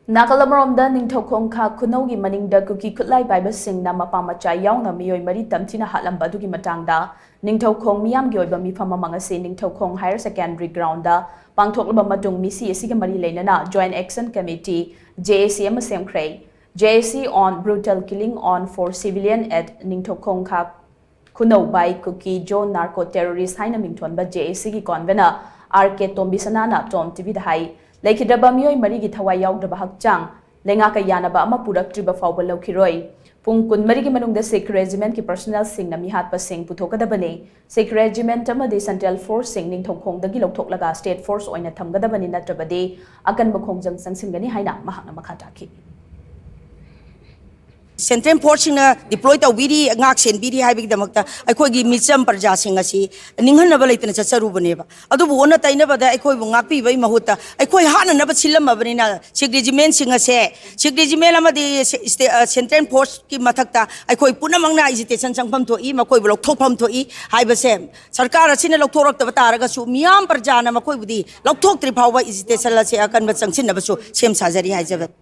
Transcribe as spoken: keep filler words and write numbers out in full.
ꯅꯥꯀꯜ ꯑꯃꯔꯣꯝꯗ, ꯅꯤꯡꯊꯧꯈꯣꯡ ꯈꯥ ꯈꯨꯅꯧꯒꯤ ꯃꯅꯤꯡꯗ ꯀꯨꯀꯤ ꯈꯨꯠꯂꯥꯏ ꯄꯥꯏꯕꯁꯤꯡꯅ ꯃꯄꯥ ꯃꯆꯥ ꯌꯥꯎꯅ ꯃꯤꯑꯣꯏ ꯃꯔꯤ ꯇꯝꯊꯤꯅ ꯍꯥꯠꯂꯝꯕ ꯑꯗꯨꯒꯤ ꯃꯇꯥꯡꯗ ꯅꯤꯡꯊꯧꯈꯣꯡ ꯃꯤꯌꯥꯝꯒꯤ ꯑꯣꯏꯕ ꯃꯤꯐꯝ ꯑꯃ ꯉꯁꯤ ꯅꯤꯡꯊꯧꯈꯣꯡ Higher Secondary Ground ꯗ ꯄꯥꯡꯊꯣꯛꯂꯕ ꯃꯇꯨꯡ, ꯃꯤꯁꯤ ꯑꯁꯤꯒ ꯃꯔꯤ ꯂꯩꯅꯅ Joint Action Committee, J A C, ꯑꯃ ꯁꯦꯝꯈ꯭ꯔꯦ꯫ J A C on brutal killing on for civilian at Ningthoukhong ꯈꯥ ꯈꯨꯅꯧ by Kuki Zo narco terrorist ꯍꯥꯏꯅ ꯃꯤꯡꯊꯣꯟꯕ J A C ꯒꯤ convener R K ꯇꯣꯝꯕꯤꯁꯅꯥꯅ Tom T V ꯗ ꯍꯥꯏ, ꯂꯩꯈꯤꯗ꯭ꯔꯕ ꯃꯤꯑꯣꯏ ꯃꯔꯤꯒꯤ ꯊꯋꯥꯏ ꯌꯥꯎꯗ꯭ꯔꯕ ꯍꯛꯆꯥꯡ ꯂꯩꯉꯥꯛꯀ ꯌꯥꯅꯕ ꯑꯃ ꯄꯨꯔꯛꯇ꯭ꯔꯤꯕ ꯐꯥꯎꯕ ꯂꯧꯈꯤꯔꯣꯏ꯫ ꯄꯨꯡ ꯀꯨꯟꯃꯔꯤꯒꯤ ꯃꯅꯨꯡꯗ Sikh Regiment ꯀꯤ personnel ꯁꯤꯡꯅ ꯃꯤꯍꯥꯠꯄꯁꯤꯡ ꯄꯨꯊꯣꯛꯀꯗꯕꯅꯤ꯫ Sikh Regiment ꯑꯃꯗꯤ Central Force ꯁꯤꯡ ꯅꯤꯡꯊꯧꯈꯣꯡꯗꯒꯤ ꯂꯧꯊꯣꯛꯂꯒ State Force ꯑꯣꯏꯅ ꯊꯝꯒꯗꯕꯅꯤ, ꯅꯠꯇ꯭ꯔꯕꯗꯤ ꯑꯀꯟꯕ ꯈꯣꯡꯖꯪ ꯆꯪꯁꯤꯟꯒꯅꯤ ꯍꯥꯏꯅ ꯃꯍꯥꯛꯅ ꯃꯈꯥ ꯇꯥꯈꯤ꯫ Central Force ꯁꯤꯡꯅ deploy ꯇꯧꯕꯤꯔꯤ, ꯉꯥꯛ ꯁꯦꯟꯕꯤꯔꯤ ꯍꯥꯏꯕꯒꯤꯗꯃꯛꯇ ꯑꯩꯈꯣꯏꯒꯤ ꯃꯤꯆꯝ ꯄ꯭ꯔꯖꯥꯁꯤꯡ ꯑꯁꯤ ꯅꯤꯡꯍꯟꯅꯕ ꯂꯩꯇꯅ ꯆꯠꯆꯔꯨꯕꯅꯦꯕ꯫ ꯑꯗꯨꯕꯨ ꯑꯣꯟꯅ ꯇꯩꯅꯕꯗ ꯑꯩꯈꯣꯏꯕꯨ ꯉꯥꯛꯄꯤꯕꯒꯤ ꯃꯍꯨꯠꯇ ꯑꯩꯈꯣꯏ ꯍꯥꯠꯅꯅꯕ ꯁꯤꯜꯂꯝꯃꯕꯅꯤꯅ, Sikh Regiment ꯁꯤꯡ ꯑꯁꯦ, Sikh Regiment ꯑꯃꯗꯤ ꯁꯦ-, ꯁ꯭ꯇꯦ-, ꯑ, Central Force ꯀꯤ ꯃꯊꯛꯇ ꯑꯩꯈꯣꯏ ꯄꯨꯝꯅꯃꯛꯅ agitation ꯆꯪꯐꯝ ꯊꯣꯛꯏ, ꯃꯈꯣꯏꯕꯨ ꯂꯧꯊꯣꯛꯐꯝ ꯊꯣꯛꯏ ꯍꯥꯏꯕꯁꯦ ꯁꯔꯀꯥꯔ ꯑꯁꯤꯅ ꯂꯧꯊꯣꯔꯛꯇꯕ ꯇꯥꯔꯒꯁꯨ, ꯃꯤꯌꯥꯝ ꯄ꯭ꯔꯖꯥꯅ ꯃꯈꯣꯏꯕꯨꯗꯤ ꯂꯧꯊꯣꯛꯇ꯭ꯔꯤ ꯐꯥꯎꯕ agitation ꯑꯁꯦ ꯑꯀꯟꯕ ꯆꯪꯁꯤꯟꯅꯕꯁꯨ ꯁꯦꯝ ꯁꯥꯖꯔꯤ ꯍꯥꯏꯖꯕꯅꯤ꯫